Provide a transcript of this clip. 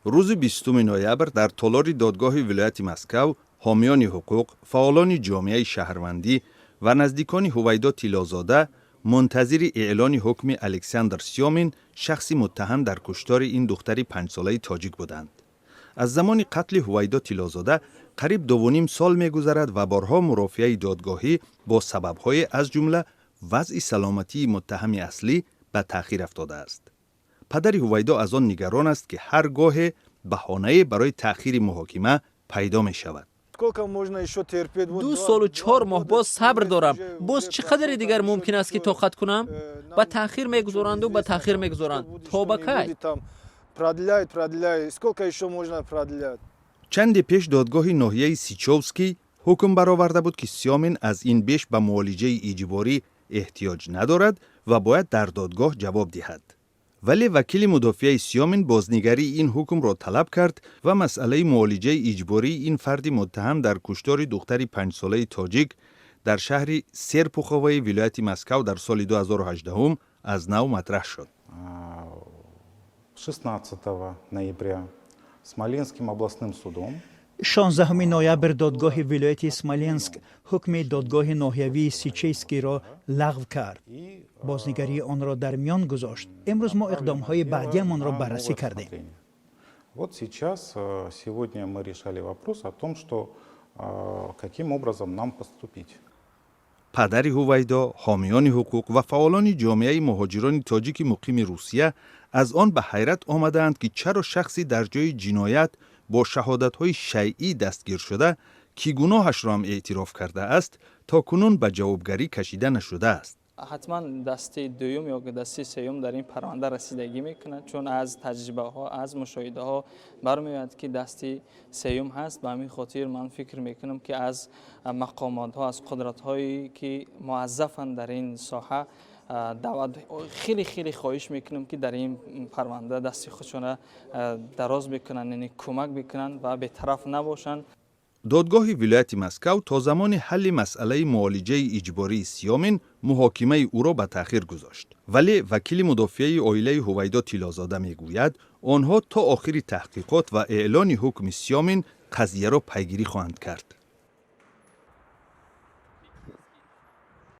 Рӯзи 20 ноябр дар толори додгоҳи вилояти Москав ҳомиёни ҳуқуқ, фаъолони ҷомеаи шаҳрвандӣ ва наздикони Ҳувайдо Тиллозода мунтазири эълони ҳукми Александр Сёмин, шахси муттаҳам дар куштори ин духтари 5-солаи тоҷик буданд. Аз замони қатли Ҳувайдо Тиллозода қариб 2,5 сол мегузарад ва борҳо мурофиаи додгоҳӣ бо сабабҳое, аз ҷумла вазъи саломатии муттаҳами аслӣ, ба таъхир афтодааст. Падари Ҳувайдо аз он нигарон аст, ки ҳар гоҳе баҳонае барои таъхири муҳокима пайдо мешавад. 2 солу 4 моҳ боз сабр дорам. Боз чӣ қадаре дигар мумкин аст, ки тоқат кунам? Ба таъхир мегузоранду ба таъхир мегузоранд. То ба кай? Продляют, продляют. Сколько еще можно продлять? Чанде пеш додгоҳи ноҳияи Сичовский ҳукм бароварда буд, ки Сёмин аз ин беш ба муолиҷаи иҷборӣ эҳтиёҷ надорад ва бояд дар додгоҳ ҷавоб диҳад. Вале вакили мудофиаи Сёмин бознигарии ин ҳукмро талаб кард ва масъалаи муолиҷаи иҷбории ин фарди муттаҳам дар куштори духтари 5-солаи тоҷик дар шаҳри Серпуховаи вилояти Москав дар соли 2018 аз нав матраҳ шуд. 16 ноября Смоленским областным судом 16 ноябр додгоҳи вилояти Смоленск ҳукми додгоҳи ноҳиявии Сичейскиро лағв кард, бознигарии онро дар миён гузошт. Имрӯз мо иқдомҳои баъдиамонро баррасӣ кардем. Вот сейчас, сегодня мы решали вопрос о том, что каким образом нам поступить. Падари Ҳувайдо, ҳомиёни ҳуқуқ ва фаъолони ҷомеаи муҳоҷирони тоҷики муқими Русия аз он ба ҳайрат омадаанд, ки чаро шахси дар ҷои ҷиноят бо шаҳодатҳои шайъӣ дастгир шуда, ки гуноҳашро ҳам эътироф кардааст, то кунун ба ҷавобгарӣ кашида нашудааст. Ҳатман дастаи дуюм ё дастаи сеюм дар ин парванда расидагӣ мекунад, чун аз таҷрибаҳо, аз мушоҳидаҳо бармеояд, ки дасти сеюм ҳаст. Ба ҳамин хотир ман фикр мекунам, ки аз мақомотҳо, аз қудратҳое ки муаззафанд дар ин соҳа, даъват, хеле хеле хоҳиш мекунам, ки дар ин парванда дасти худшона дароз бикунанд, яъне кӯмак бикунанд ва бетараф набошанд. Додгоҳи вилояти Москав то замони ҳалли масъалаи муолиҷаи иҷбории Сиёмин муҳокимаи ӯро ба таъхир гузошт. Вале вакили мудофиаи оилаи Ҳувайдо Тиллозода мегӯяд, онҳо то охири таҳқиқот ва эълони ҳукми Сиёмин қазияро пайгирӣ хоҳанд кард.